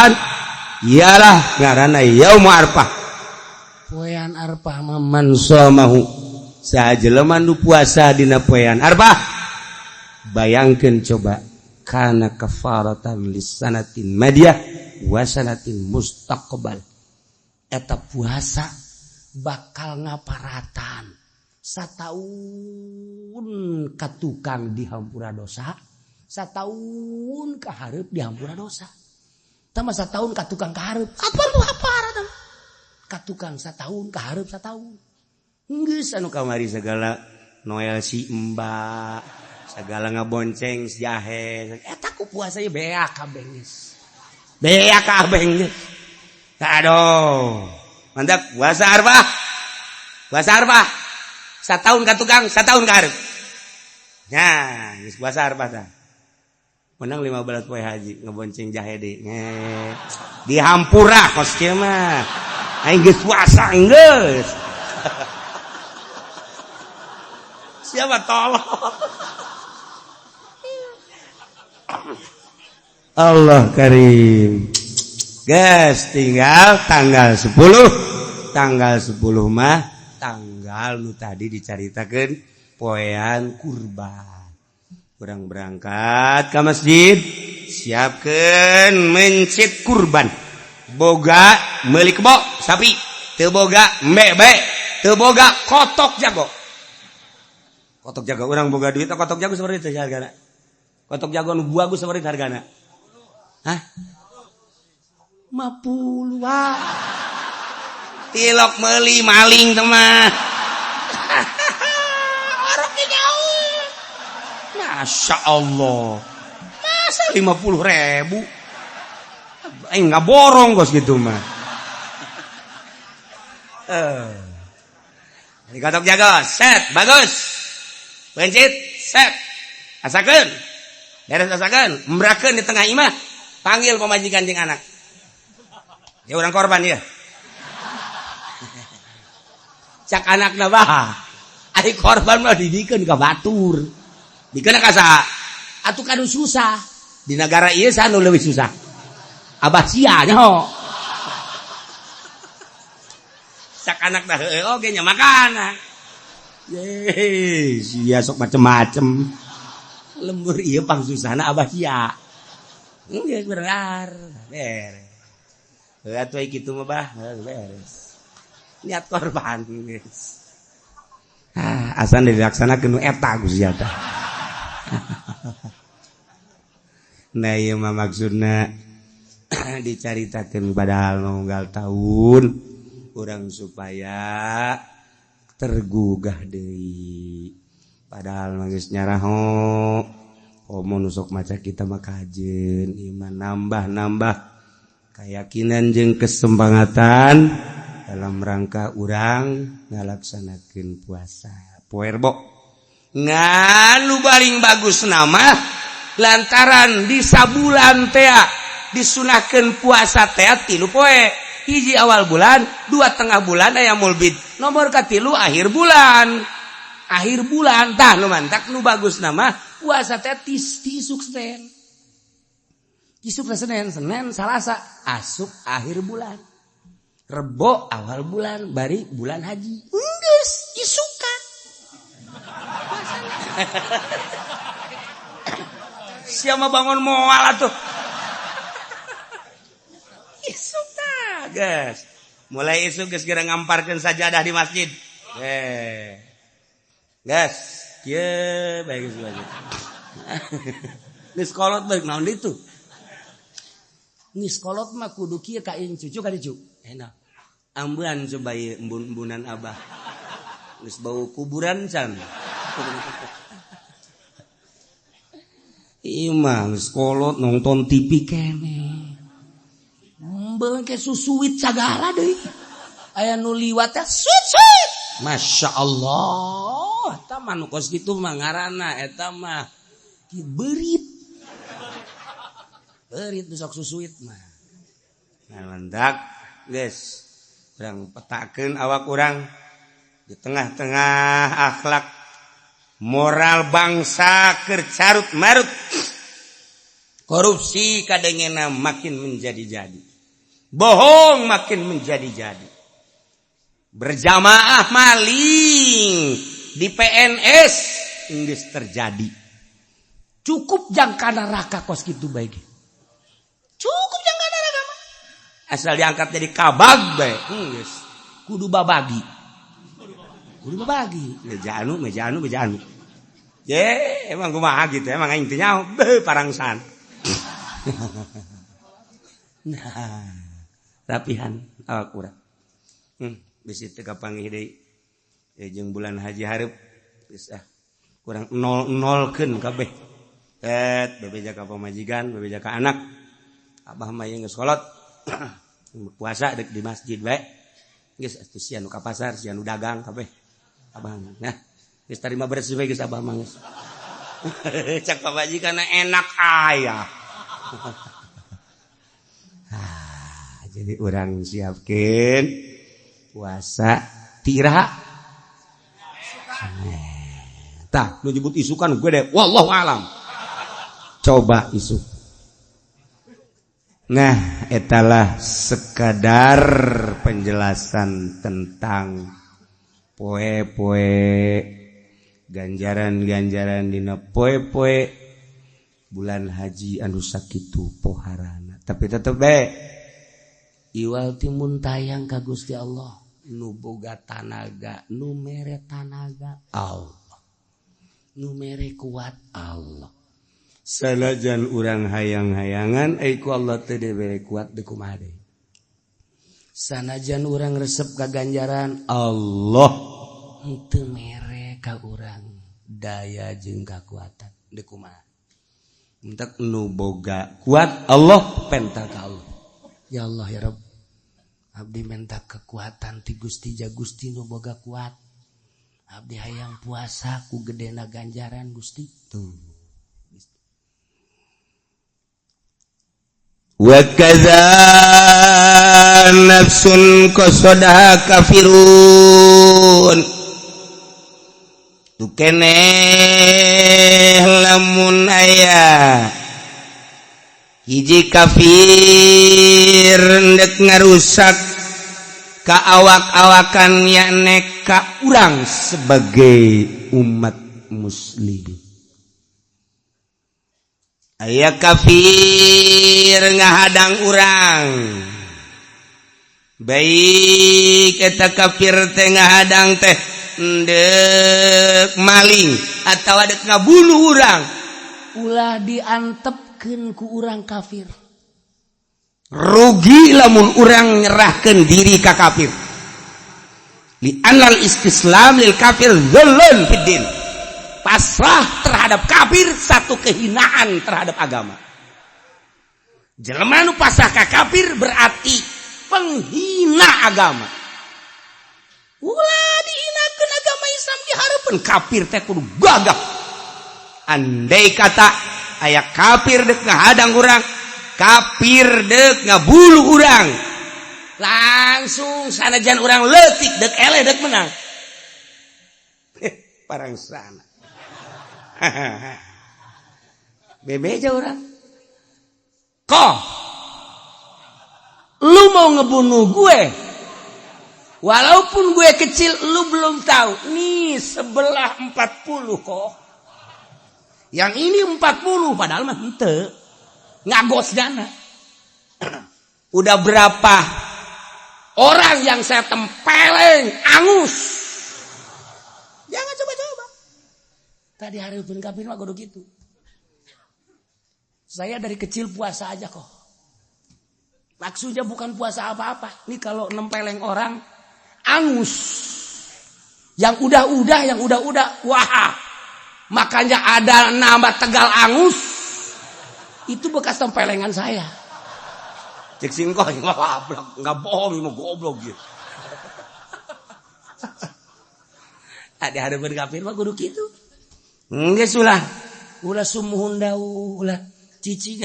ialah ngaranna Yaum Arfah. Poean Arfah mah man shamahu, saha jelema nu puasa dina poean Arfah, bayangkeun coba, kana kafaratan lisanatin madiyah wa sanatin mustaqbal. Eta puasa bakal ngaparatan sataun ka tukang dihampura dosa, sataun ka hareup dihampura dosa. Tah sataun ka tukang ka hareup, apa nu haparatan? Ka tukang sataun ka hareup sataun. Geus anu kamari segala Noel si Mbak, segala ngabonceng si Jahe, eta ku puasa ieu beak kabeh geus. Beak kabeh geus. Aduh. Mantap puasa Arfah. Puasa Arfah. Sataun ka tukang, sataun ka hareup. Nya, geus puasa Arafah tah. Menang 15 poe haji ngebonceng jahe deui. Dihampura kos kieu mah. Aing geus puasa geus. Siapa tolong? Allah karim. Guys, tinggal tanggal 10. Tanggal 10 mah tanggal nu tadi dicaritakeun poean kurban. Urang berangkat ke masjid, siapkeun mencit kurban. Boga meuli kebo sapi, teu boga mbe-be, teu boga kotok jago. Kotok jago urang boga duit kotok jago seperti itu hargana. Kotok jago nu bagus seperti hargana. Hah? 50 wah. Tilok meuli maling teh mah. Orok jauh. Masya Allah. Masa 50.000? Aing nggak borong kos gitu mah. Jadi kotok jago, set, bagus. Pencit, set. Asakeun. Beres asakeun, embrakeun di tengah imah. Panggil pemajikan jeung anak. Ya orang korban ya. Cak anakna bah. Ari korban mah didikeun ka batur. Dikeun ka saha? Atuh kanu susah. Di negara ieu saha nu leuwih susah? Abah sia nyaho. Cak anakna heueuh oge nya makana. Ye, sia sok macem-macem. Lembur ieu pangsusahna abah sia. Geus bener. Beres. Heuh atuh kitu mah bah, beres. Niat korban geus. Ah, asan dilaksanakeun nu eta ku sia tah. Nah ieu mah maksudna dicaritakeun padahal nunggal tahun urang supaya tergugah deui. Padahal mah geus nyaraho komo nu sok maca kita mah kajeun iman nambah-nambah keyakinan jeung kesempangatan dalam rangka urang ngalaksanakeun puasa. Poe Rebo nganu paling bagus nama lantaran di sabulan tea disunahkeun puasa tea 3 poe, hiji awal bulan, 2 tengah bulan aya mulbid, nomor katilu akhir bulan. Akhir bulan tah nu mantak nu bagus nama puasa teh tisuk Senin. Isuk Senin, Senin, Salasa, asup akhir bulan. Rebo awal bulan, bari bulan haji. Geus isukan. Siapa bangun moal atuh. Isuk tah, geus. Mulai isuk geus geura ngamparkeun sajadah di masjid. Geus, kieu bae geus bae. Geus kolot bae naon ditu. Geus kolot mah kudu kieu ka cucu ka dicu. Enak. Ambean coba ieu embun-embunan abah. Geus bau kuburan can. Ieu mah geus kolot nonton TV keneh. Embung ke susuit sagala deui. Aya nu liwat teh suit-suit. Masya Allah. Eta mah nu kos kitu mah ngaranna eta mah beurit. Beurit nu sok susuit mah. Nah mandak geus urang petakeun awak urang di tengah-tengah akhlak moral bangsa keur carut marut. Korupsi kadengena makin menjadi-jadi. Bohong makin menjadi-jadi. Berjamaah maling di PNS geus terjadi. Cukup jangka neraka kos kitu bae ge. Cukup jangka neraka mah. Asal diangkat jadi kabag bae geus. Kudu babagi. Kudu babagi. Meja anu, meja anu, meja anu. Ye, emang kumaha gitu, emang aing teh nyaho, beuh parangsan. Nah, rapihan awak urang. Bisi teu kapanggih deui. Jeung bulan haji hareup geus ah. Kurang nol-nolkeun kabeh. Et bebeja ka pamajikan, bebeja ka anak. Abah mah ieu geus kolot. Puasa dek di masjid bae. Geus atuh sia nu ka pasar, sia nu dagang kabeh. Abah nah, geus tarima beres bae geus abah mah geus. Cak pamajikan enak aya. Jadi urang siapkeun puasa tira. Tah, nu nyebut isukan gue deh. Wallahu alam. Coba isuk. Nah, etalah sekadar penjelasan tentang poe-poe ganjaran-ganjaran dina poe-poe bulan haji anu sakitu poharana. Tapi tetep bae iwal timun tayang ka Gusti Allah nu boga tanaga, nu mere tanaga Allah, nu mere kuat Allah. Sanajan urang hayang-hayangan ai ku Allah teu dibere kuat deui kumaha deui. Sanajan urang resep ka ganjaran Allah henteu mere ka urang daya jeung kakuatan deui kumaha. Entek nu boga kuat Allah penta ka Allah. Ya Allah ya Rabb, abdi minta kekuatan ti Gusti ja Gusti nu boga kuat. Abdi hayang puasa ku gedena ganjaran Gusti. Tuh. Wa kadza nafsun qasadaha kafirun. Tu keneh lamun aya hiji kafir ndek ngarusak ka awak-awakan yakne ka urang sebagai umat muslim. Aya kafir ngahadang urang, baik eta kafir teh ngahadang teh ndek maling atawa dek ngabunuh urang, ulah diantepkeun ku urang kafir. Rugi lamun urang nyerahkeun diri ka kafir. Li annal istislam lil kafir dzallun fid din. Pasrah terhadap kafir satu kehinaan terhadap agama. Jelema nu pasrah ka kafir berarti penghina agama. Ulah dihinakeun agama Islam di hareupeun kafir teh kudu gagah. Andai kata aya kafir dek ngahadang urang, kafir dek ngabulu urang, langsung sanajan urang leutik dek eleh dek menang. Parang sana. Bebeja orang. Kok lu mau ngebunuh gue? Walaupun gue kecil lu belum tahu. Nih sebelah 40 kok. Yang ini 40 padahal mah henteu. Ngagos dana. Udah berapa orang yang saya tempeleng angus. Jangan coba-coba. Tadi hari pun kafir mah kudu gitu. Saya dari kecil puasa aja kok. Maksudnya bukan puasa apa-apa. Ini kalau nempeleng orang angus. Yang udah-udah, yang udah-udah, wah. Makanya ada nama Tegal Angus. Itu bekas tempelengan saya. Cek singkoh nggak bohong, mau goblok gitu. Ada hari berkafir mah kudu gitu. Enggak sulah, ulah sumuhun dau, ulah cici,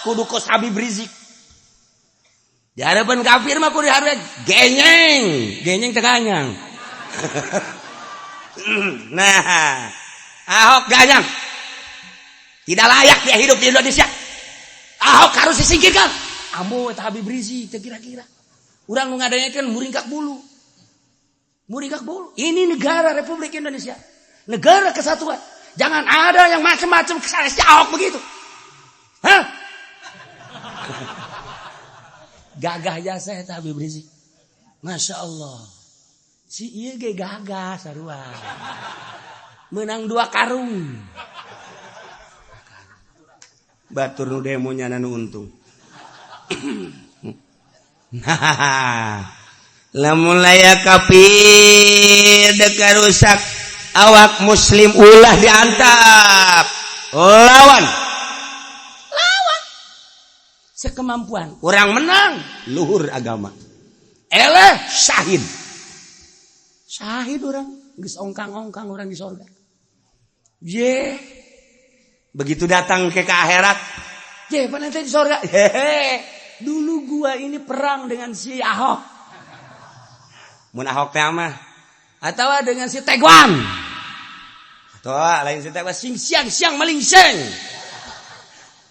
kudu kos Habib Rizik. Di hadapan kafir mah kudu harus genyeng, genyeng teganyang. Nah, Ahok ganyang. Tidak layak dia hidup di Indonesia. Ahok harus disingkirkan. Ambo eta Habib Rizik teu kira-kira. Urang nu ngadanyakeun muringkak bulu. Muringkak bulu. Ini negara Republik Indonesia. Negara kesatuan. Jangan ada yang macam-macam si Ahok begitu. Hah? Gagah jasa eta Habib Rizik. Masya Allah. Si ieu ge gagah sarua. Menang 2 karung. Batur nu demo nyana nu untung. Nah, lamun layak kafir dek rusak awak muslim ulah diantap. Lawan. Lawan. Sekemampuan. Kurang menang luhur agama. Eleh syahid. Syahid orang geus ongkang-ongkang orang di sorga. Ye. Begitu datang ke akhirat, je nanti di surga. Hehe, dulu gua ini perang dengan si Ahok. Mun Ahok teh mah atau dengan si Teguan. Atau lain si Teguan, sing siang siang maling seng.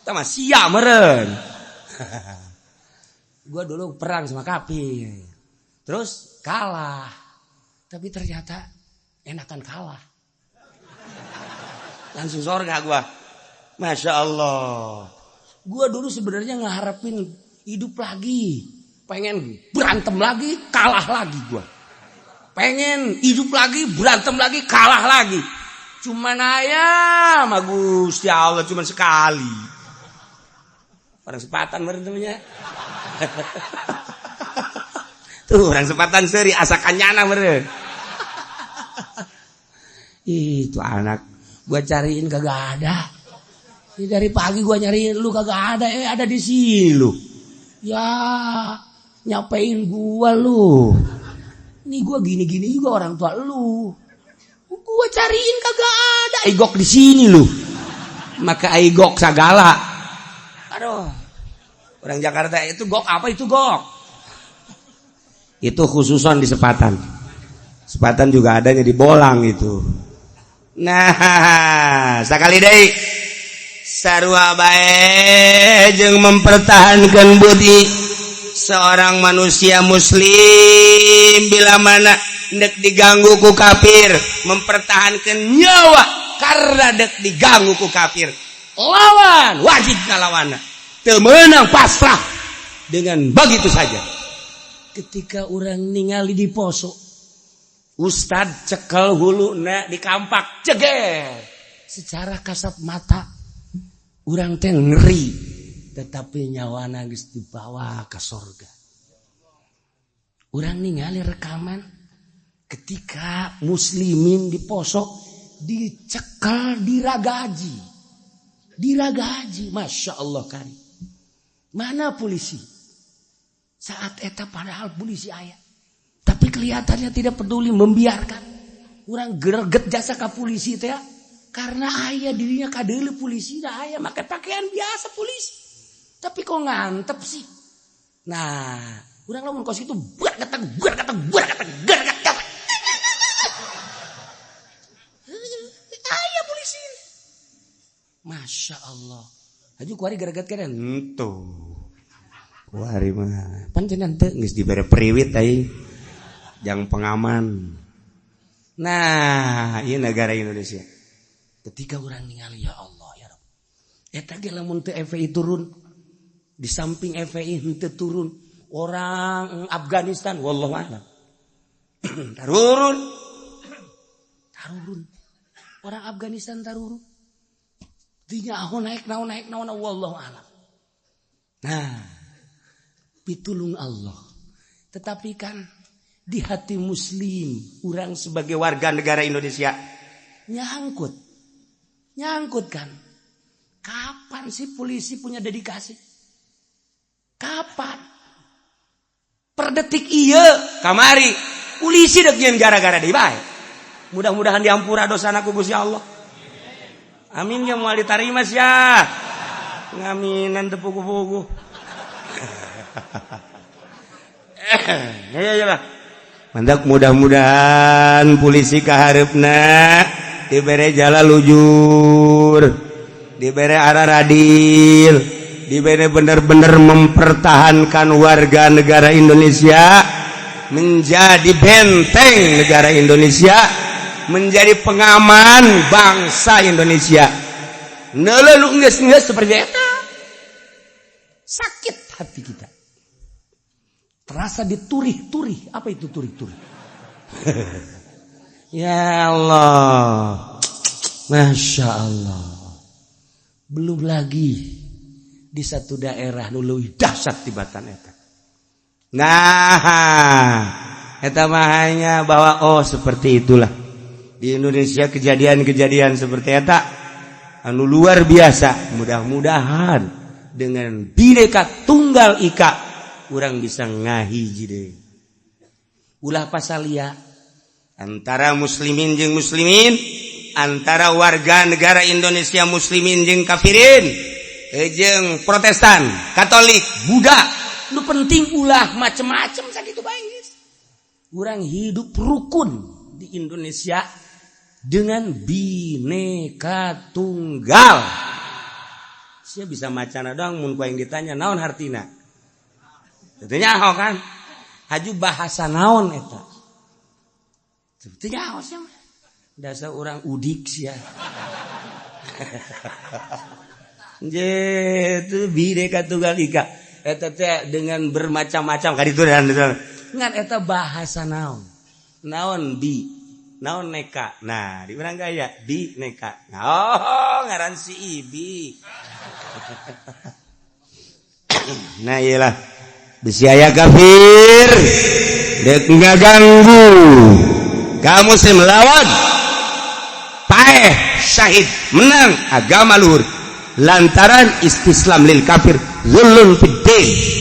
Tah mah sia meureun. Gua dulu perang sama kafir. Terus kalah. Tapi ternyata enakan kalah. Langsung surga gua. Masya Allah. Gua dulu sebenarnya ngeharapin hidup lagi. Pengen berantem lagi, kalah lagi gua. Pengen hidup lagi, berantem lagi, kalah lagi. Cuman ayam, Gusti Allah cuman sekali. Orang sepatan berantemnya. Tuh orang sepatan seri asa kanyana meureun. Itu anak gua cariin kagak ada. Ini dari pagi gua nyariin lu kagak ada, ada di sini lu. Ya, nyapein gua lu. Ini gua gini-gini juga orang tua lu. Gua cariin kagak ada. Igok di sini lu. Maka igok sagala. Aduh. Orang Jakarta itu gok apa itu gok? Itu khususon di Sepatan. Sepatan juga adanya di Bolang itu. Nah, sekali deui sarua bae jeung mempertahankan budi seorang manusia muslim bila mana dek diganggu ku kafir, mempertahankan nyawa karena dek diganggu ku kafir, lawan, wajib ngalawan, temenang pasrah dengan begitu saja. Ketika orang ningali di Poso, Ustad cekel hulu na dikampak ceger, secara kasat mata orang teh ngeri, tetapi nyawa geus dibawa ke sorga. Orang ningali rekaman ketika muslimin di Poso dicekal, diragaji, diragaji. Masya Allah kari mana polisi saat eta? Padahal polisi aya, tapi kelihatannya tidak peduli, membiarkan. Orang greget jasa ka polisi teh karena aya dirinya kadele polisi dah aya make pakaian biasa polisi, tapi kok ngantep sih. Nah, urang lamun kos itu buat kata buat kata buat kata buat kata aya polisi. Masya Allah. Haju kuari greget kan entuh. Kuari mah pan cenah teu geus dibere priwit aing jang pengaman. Nah, ini negara Indonesia. Ketika orang ningali, ya Allah ya Rabb. Eta ge lamun teu FPI turun, di samping FPI henteu turun, orang Afghanistan wallahu a'lam. Tarurun. Tarurun. Orang Afghanistan tarurun. Dinya aku naik naon naik naon wallahu a'lam. Nah, pitulung Allah. Tetapi kan di hati muslim, orang sebagai warga negara Indonesia nyangkut. Nyangkut kan? Kapan sih polisi punya dedikasi? Kapan? Per detik iya kamari polisi dek nyieun gara-gara deui bae. Mudah-mudahan diampura dosana ku Gusti Allah. Amin ya moal ditarima sia. Ngaminan teu puguh-puguh. Ya ya lah. Mantak mudah-mudahan polisi kahareupna dibere jala lujur, dibere arah radil, dibere bener-bener mempertahankan warga negara Indonesia, menjadi benteng negara Indonesia, menjadi pengaman bangsa Indonesia. Neuleuh geus seperti eta. Sakit hati kita. Terasa diturih-turih. Apa itu turih-turih? Ya Allah. Masya Allah. Belum lagi di satu daerah nu leuwih dahsyat tibatan eta. Nah, eta mah hanya bahwa oh, seperti itulah di Indonesia kejadian-kejadian seperti eta anu luar biasa. Mudah-mudahan dengan Bhinneka Tunggal Ika urang bisa ngahiji deui. Ulah pasalia antara muslimin jeung muslimin. Antara warga negara Indonesia, muslimin jeung kafirin, jeung Protestan, Katolik, Buddha, nu penting ulah macem-macem. Sakitu bae geus. Urang hidup rukun di Indonesia dengan Bineka Tunggal. Sia bisa macana doang mun ku aing ditanya naon hartina. Teu nyaho kan? Haju bahasa naon eta? Teu nyaho sia mah. Dasar orang udik sia. Je itu Bineka Tunggal Ika. Eta teh dengan bermacam-macam kaditu dan ngan eta bahasa naon? Naon bi? Naon neka? Nah, di urang gaya bi neka. Oh, ngaran si Ibi. Nah, iyalah. Bisi aya kafir dek ngaganggu. Kamu sih melawan. Paeh syahid, menang agama luhur. Lantaran istislam lil kafir zulun fiddin.